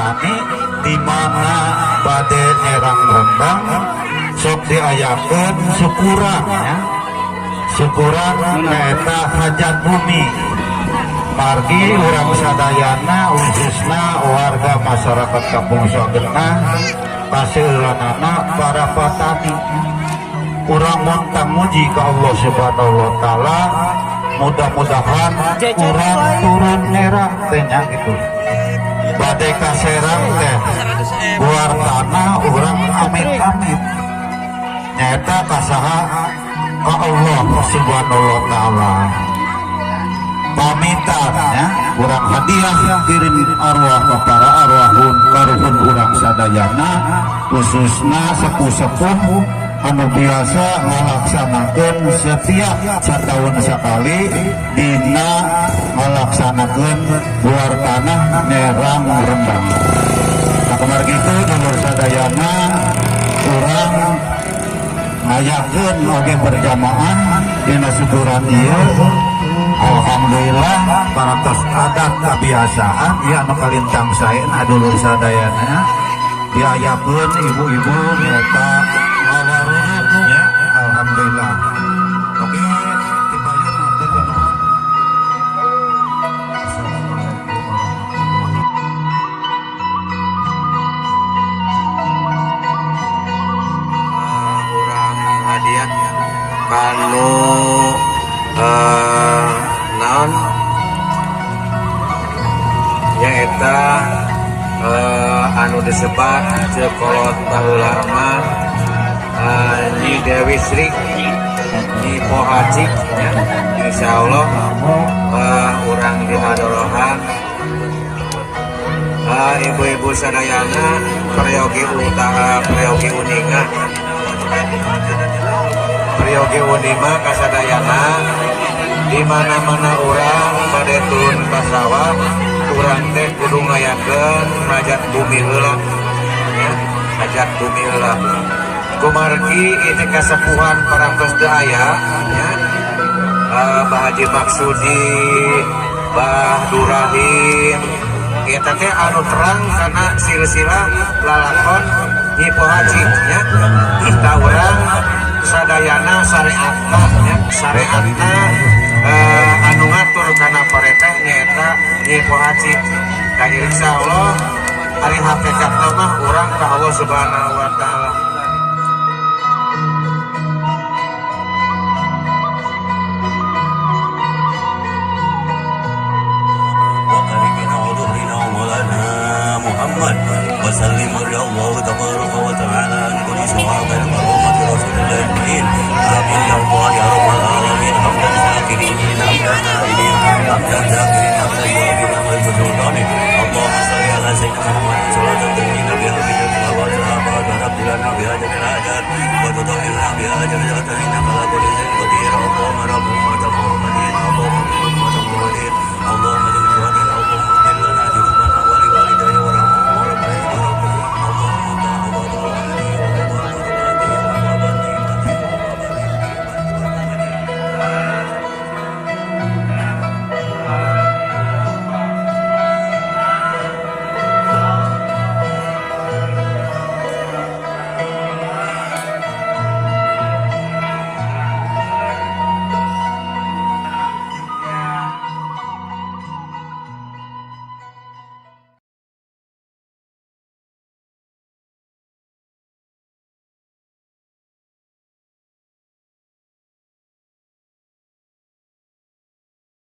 petani di mana bade nyerang rendang sok diayakeun syukuran ya, syukuran nyaeta hajat bumi. Margi urang sadayana, khususna warga masyarakat Kampung Suagenah, paseuranana para petani, urang montang muji ke Allah Subhanahu wa Taala, mudah-mudahan urang turun nyerang teh nya gitu, bade kaserang teh buar tanah, urang amit-amit nyaeta kasaha? Ka Allah Subhanahu wa Taala pamitan ya. Urang hadiah kirim arwah ke para arwahun karuhun urang sadayana, khususna sepuh-sepuh anu biasa ngalaksanakeun setiap setahun sekali dina ngalaksanakeun buar tanah nyerang rendang. Nah, kemarin itu dulur sadayana, urang ngayakeun oge berjamaah dina syukuran ieu. Alhamdulillah parantos adat kebiasaan ya, anu kalintang saena dulur sadayana diayakeun ibu-ibu nyaeta ngawaruruk ya. Alhamdulillah, oke, tipayun hatur nuhun. Assalamualaikum warahmatullahi. Urang hadiah kanu naon nyaeta anu disebat ceuk kolot baheula mah Nyi Dewi Sri, Nyi Pohaci ya. Insyaallah urang dihadorohan ibu-ibu sadayana peryogi utara, peryogi uninga, peryogi unima kasadayana. Di mana-mana urang bade turun ka sawah, urang teh kudu ngayakeun hajat bumi heula ya, hajat bumi heula. Kumargi ini kasepuhan parantos teu aya ya, Bah Haji Maksudi, Bah Durahim eta teh anu terang karena silsilah lalakon Nyi Pohaci nya. Kita urang sadayana syariatna nya, syariatna anu ngatur kana pareteh nyaeta Nyi Pohaci. Dan insyaallah ari hakikatna mah urang ka Allah Subhanahu wa Taala. وقريبنا وظهرنا ومولانا محمد وسلم. رضي الله تبارك